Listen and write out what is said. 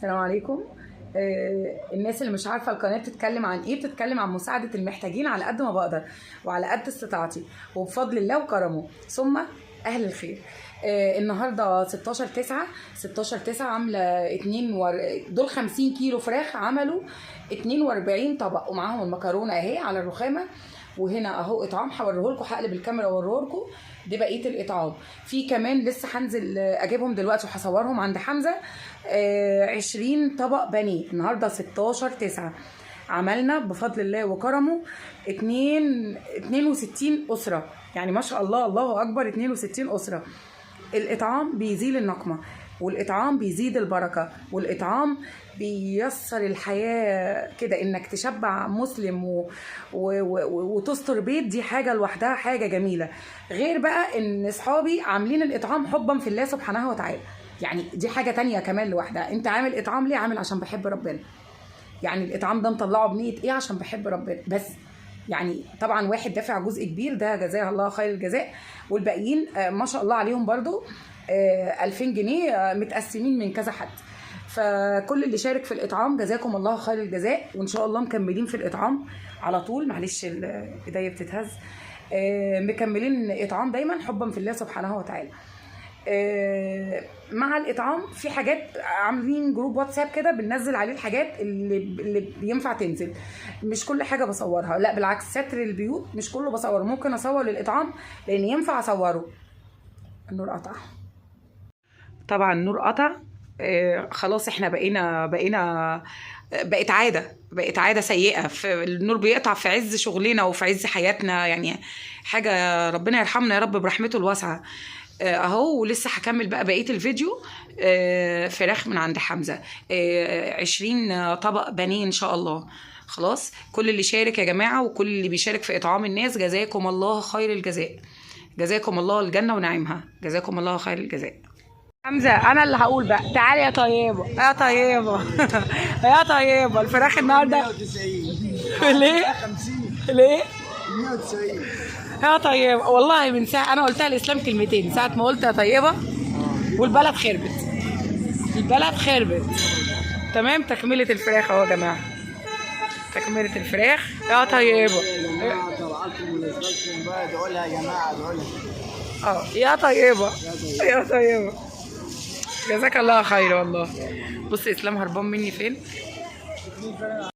السلام عليكم. الناس اللي مش عارفه القناة بتتكلم عن ايه، بتتكلم عن مساعدة المحتاجين على قد ما بقدر وعلى قد استطاعتي وبفضل الله وكرمه ثم اهل الخير. النهارده 16/9 16/9 عامله دول 50 كيلو فراخ، عملوا 42 طبق ومعاهم المكرونه اهي على الرخامه، وهنا اهو اطعام هوريه لكم، هقلب الكاميرا واوريه لكم. دي بقية الاطعام. في كمان لسه هنزل اجيبهم دلوقتي وهصورهم عند حمزة. 20 طبق بانيه النهارده 16/9 عملنا بفضل الله وكرمه 62 اسره، يعني ما شاء الله الله اكبر 62 اسره. الاطعام بيزيل النقمة، والاطعام بيزيد البركة، والاطعام بييسر الحياة كده، انك تشبع مسلم وتستر بيت، دي حاجة لوحدها حاجة جميلة. غير بقى ان اصحابي عاملين الاطعام حبا في الله سبحانه وتعالى، يعني دي حاجة تانية كمان لوحدها. انت عامل اطعام ليه؟ عامل عشان بحب ربنا. يعني الاطعام ده مطلعه بنيه ايه؟ عشان بحب ربنا بس. يعني طبعا واحد دافع جزء كبير، ده جزاه الله خير الجزاء، والباقيين ما شاء الله عليهم برضو 2000 جنيه متقسمين من كذا حد. فكل اللي شارك في الاطعام جزاكم الله خير الجزاء، وان شاء الله مكملين في الاطعام على طول. معلش ايديا بتتهز. مكملين اطعام دايما حبا في الله سبحانه وتعالى. مع الاطعام في حاجات عاملين group واتساب كده بننزل عليه الحاجات اللي بينفع تنزل، مش كل حاجة بصورها، لا بالعكس، ستر البيوت مش كله بصورة، ممكن اصور للاطعام لان ينفع اصوره. النور قطع، طبعا النور قطع. خلاص احنا بقينا بقت عادة، بقت عادة سيئه، في النور بيقطع في عز شغلنا وفي عز حياتنا، يعني حاجة ربنا يرحمنا يا رب برحمته الواسعة. اهو ولسه هكمل بقى بقية الفيديو. فراخ من عند حمزة، 20 طبق بانيه ان شاء الله. خلاص كل اللي شارك يا جماعة وكل اللي بيشارك في اطعام الناس جزاكم الله خير الجزاء، جزاكم الله الجنة ونعيمها، جزاكم الله خير الجزاء. حمزة انا اللي هقول بقى، تعالي يا طيبة يا طيبة يا طيبة. الفراخ النهارده 190. ليه؟ 50. ليه؟ 190. يا طيبة والله من ساعة انا قلتها الاسلام كلمتين، ساعة ما قلت يا طيبة والبلد خربت، البلد خربت. تمام. تكمله الفراخ اهو يا جماعة، تكمله الفراخ يا طيبة. يا جماعة طلعتكم ونزلتكم بقى، ادعوا لها يا جماعة، ادعوا لها. يا طيبة يا طيبة، جزاك الله خير والله. بص اسلام هربان مني فين.